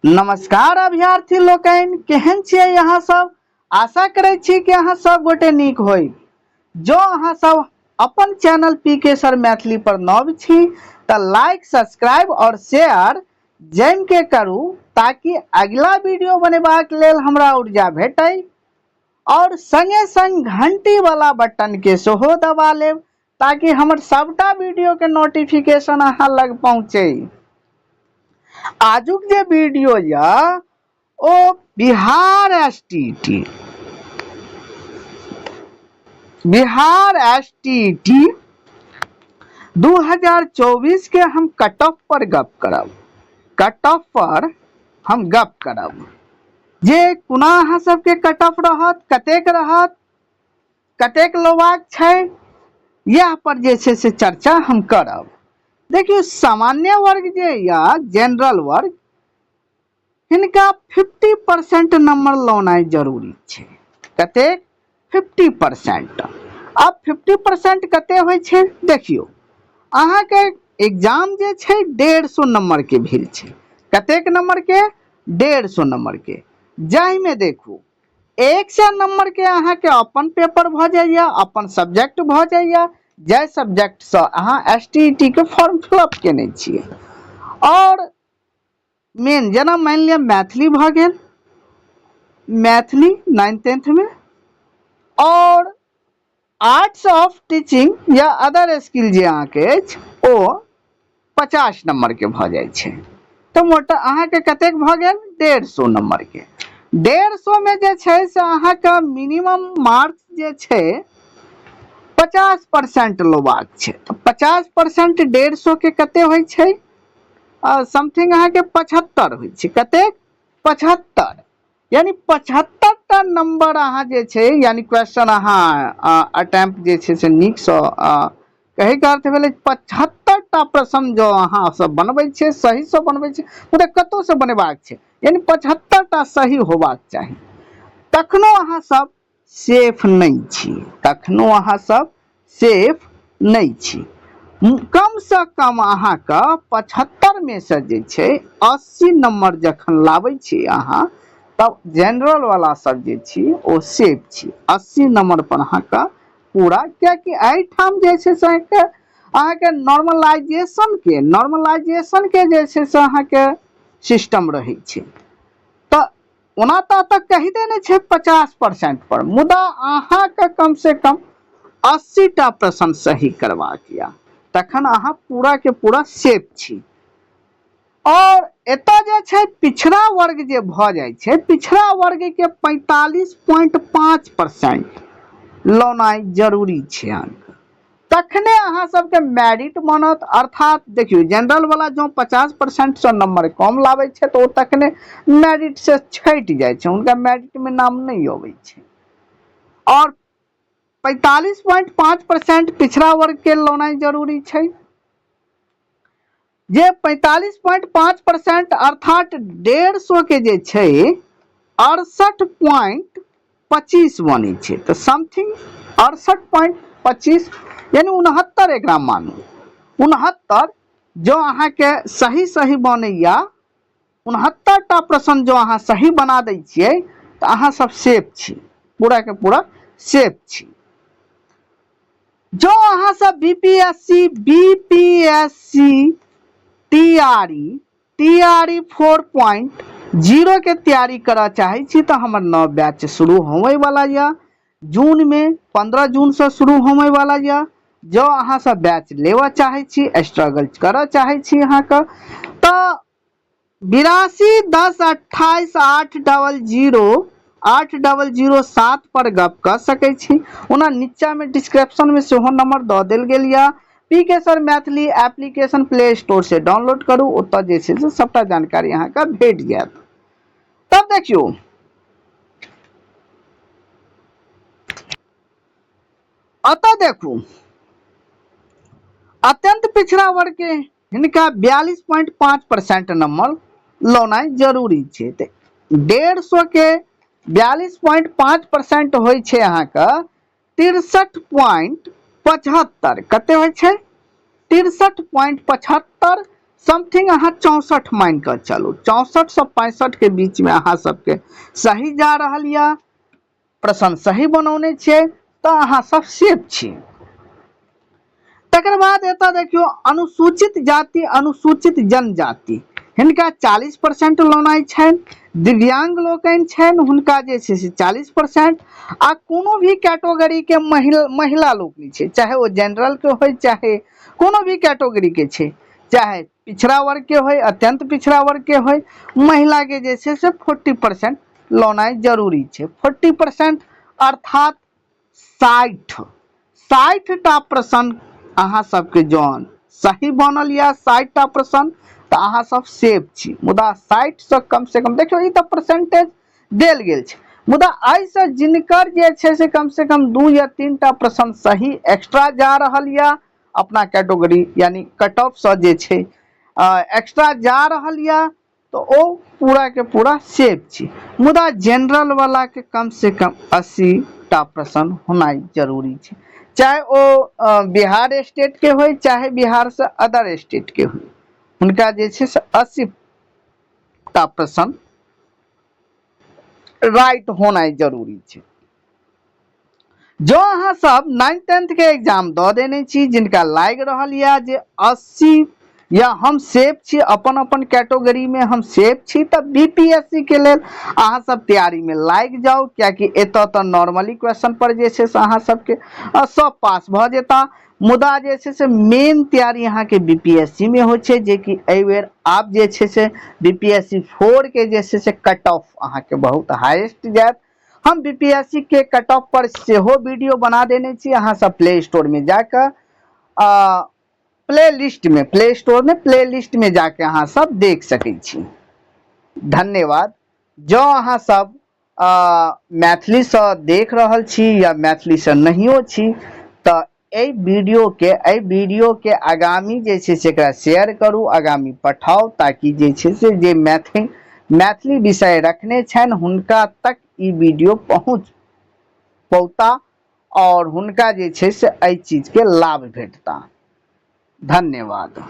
नमस्कार अभ्यर्थी लोकनि, केहन छियै अहाँ सब? आशा करै छी कि अहाँ सब गोटे नीक होई। जो अहाँ सब अपन चैनल पी के सर मैथिली पर नव छी तऽ लाइक, सब्सक्राइब और शेयर जमि के करू ताकि अगिला वीडियो बनेबाक लेल हमरा ऊर्जा भेटै और संगे संग घंटी वाला बटन के सेहो दबा लेब ताकि हमर सबटा वीडियो के नोटिफिकेशन अहाँ लग पहुँचे। आजुक जे वीडियो यऽ ओ Bihar S T T Bihar S T T 2024 के हम कट ऑफ पर गप करब। कट ऑफ पर हम गप करब जे कोना अहाँ सबके कट ऑफ रहत, कतेक रहत, कतेक लेबाक छै, इएह पर जे छै से चर्चा हम करब। देखियौ, सामान्य वर्ग जे यऽ, जनरल वर्ग, हिनका 50% नंबर लौनाइ जरूरी छै। कतेक? 50%। आब 50% कते होइ छै? देखियौ, अहाँके एग्जाम जे छै 150 नंबर के भेल छै। कतेक नंबर के? 150 नंबर के। जाहिमे देखू 100 नंबर के अहाँके अपन पेपर भऽ जाइए, अपन सब्जेक्ट भऽ जाइए, जाहि सब्जेक्टसँ अहाँ एस टी ई टी के फॉर्म फिलअप केने छियै। आओर मेन जेना मानि लिअ मैथिली भऽ गेल, मैथिली नाइन्थ टेंथमे, आओर आर्ट्स ऑफ टीचिंग या अदर स्किल जे अहाँके अछि ओ 50 नम्बरके भऽ जाइ छै। तऽ मोटा अहाँके कतेक भऽ गेल? 150 नम्बरके। 150मे जे छै से अहाँके मिनिमम मार्क्स जे छै 50% लेबाक छै। तऽ 50% 150के कते होइ छै? समथिंग अहाँके 75 होइ छै। कतेक? 75। यानी 75टा नंबर अहाँ जे छै, यानी क्वेश्चन अहाँ अटेम्प्ट जे छै से नीकसँ, कहैके अर्थ भेलै 75टा प्रश्न जो अहाँ सब बनबै छियै, सहीसँ बनबै छियै, मुदा कतहुसँ बनेबाक छै, यानी 75टा सही होबाक चाही, तखनो अहाँ सब सेफ नहि छी। तखनो अहाँ सब सेफ नहि छी। कमसँ कम अहाँके 75मे से जे छै 80 नम्बर जखन लाबै छी अहाँ, तब जनरल वाला सब जे छी ओ सेफ छी 80 नम्बर पर अहाँके पूरा। कियाकि एहिठाम जे छै से अहाँके नॉर्मलाइजेशन के जे छै से अहाँके सिस्टम रहै छै। तऽ ओना तऽ एतऽ कहि देने छै 50% पर, मुदा अहाँके कम से कम 80टा प्रश्न सही करबाक यऽ, तखन अहाँ पूरा के पूरा सेफ छी। और एतऽ जे छै पिछड़ा वर्ग जे भऽ जाइ छै, पिछड़ा वर्ग के 45.5% लौनाइ जरूरी छै अहाँके, तखने अहाँ सबके मेरिट बनत। अर्थात देखियौ, जनरल वाला जँ 50%सँ नंबर कम लाबै छै तऽ ओ तखने मेरिट से छटि जाइ छै, हुनका मेरिट मे नाम नहि अबै छै। और 45.5% पिछड़ा वर्ग के लौनाइ जरूरी छै, जे 45.5% अर्थात 150 के जे छै 68.25 बनै छै। तऽ समथिंग 68.25 यानी 69 एकरा मानू। 69 जो अहाँके सही सही बनैया, 69टा प्रश्न जो अहाँ सही बना दै छियै तऽ अहाँ सब सेफ छी, पूरा के पूरा सेफ छी। जो अहाँ सब बीपीएससी, बीपीएससी टीआरई, टीआरई 4.0 के तैयारी करऽ चाहै छी तऽ हमर नव बैच शुरू होबे वाला यऽ जून में, 15 जून से शुरू होबे वाला यऽ। जो अहाँ सब बैच लेबऽ चाहै छी, स्ट्रगल करऽ चाहै छी अहाँके, तऽ 82 10 28 8 डबल 0 8 डबल 0 7 पर गप कऽ सकै छी। ओना नीचा में डिस्क्रिप्शन में सेहो नंबर दऽ देल गेल यऽ। P K sir Maithili application play store से डाउनलोड करू, ओतऽ जे छै से सबटा जानकारी अहाँके भेट जायत। तब देखियौ, अतः देखू, अत्यंत पिछड़ा वर्ग के हिनका 42.5% नंबर लौनाइ जरूरी छै। तऽ 150 के 42.5% होइ छै अहाँके 63.75। कते होइ छै? 63.75। समथिंग अहाँ 64 मानि कऽ चलू, 64 सँ 65 के बीचमे अहाँ सबके सही जा रहल यऽ, प्रश्न सही बनौने छियै तऽ अहाँ सब सेफ छी। तकर बाद एतऽ देखियौ अनुसूचित जाति अनुसूचित जनजाति, हिनका 40% लौनाइ छनि। दिव्यांग लोकनि छनि, हुनका जे छै से 40%। आ कोनो भी कैटेगरीके महिला महिला लोकनि छै, चाहे ओ जनरलके होय, चाहे कोनो भी कैटेगरीके छै, चाहे पिछड़ा वर्गके होय, अत्यंत पिछड़ा वर्गके होय, महिलाके जे छै से 40% लौनाइ जरूरी छै। 40% अर्थात 60टा प्रश्न अहाँ सबके जौन सही बनल यऽ 60टा प्रश्न, तऽ अहाँ सब सेफ छी। मुदा 60 कम से कम देखियौ, ई तऽ परसेंटेज देल गेल छै, मुदा एहिसँ जिनकर जे छै से कम से कम 2 या 3टा प्रश्न सही एक्स्ट्रा जा रहल यऽ अपना कैटेगरी यानी कट ऑफसँ जे छै एक्स्ट्रा जा रहल यऽ, तऽ ओ पूरा के पूरा सेफ छी। मुदा जनरल वाला के कम से कम 80टा प्रश्न होनाइ जरूरी छै, चाहे ओ बिहार स्टेट के होय, चाहे बिहार से अदर स्टेट के होय, हुनका जे छै से 80टा प्रश्न राइट होनाइ जरूरी छै। जँ अहाँ सब नाइन्थ टेंथ के एग्जाम दऽ देने छी, जिनका लागि रहल यऽ जे 80 या हम सेफ छी, अपन अपन कैटेगरी में हम सेफ छी, तऽ बीपीएससी के लेल अहाँ सब तैयारी में लागि जाउ, कियाकि एतऽ तऽ नॉर्मली क्वेश्चन पर जे छै से अहाँ सबके सब पास भऽ जेता। मुदा जे छै से मेन तैयारी अहाँके बीपीएससी में होइ छै, जेकि एहि बेर आब जे छै से बीपीएससी 4 के जे छै से कट ऑफ अहाँके बहुत हाईएस्ट जायत। हम बीपीएससी के कट ऑफ पर सेहो वीडियो बना देने छी, अहाँ सब प्ले स्टोर में जाकऽ प्ले लिस्ट में, प्ले स्टोर में प्ले लिस्ट में जाके अहाँ सब देख सकै छी। धन्यवाद। जँ अहाँ सब मैथिलीसँ देख रहल छी या मैथिलीसँ नहियो छी, तऽ एहि वीडियो के आगामी जे छै से एकरा शेयर करू, आगामी पठाउ, ताकि जे छै से जे मैथिली मैथिली विषय रखने छनि, हुनका तक ई वीडियो पहुँच पौता आओर हुनका जे छै से एहि चीजके लाभ भेटता। धन्यवाद।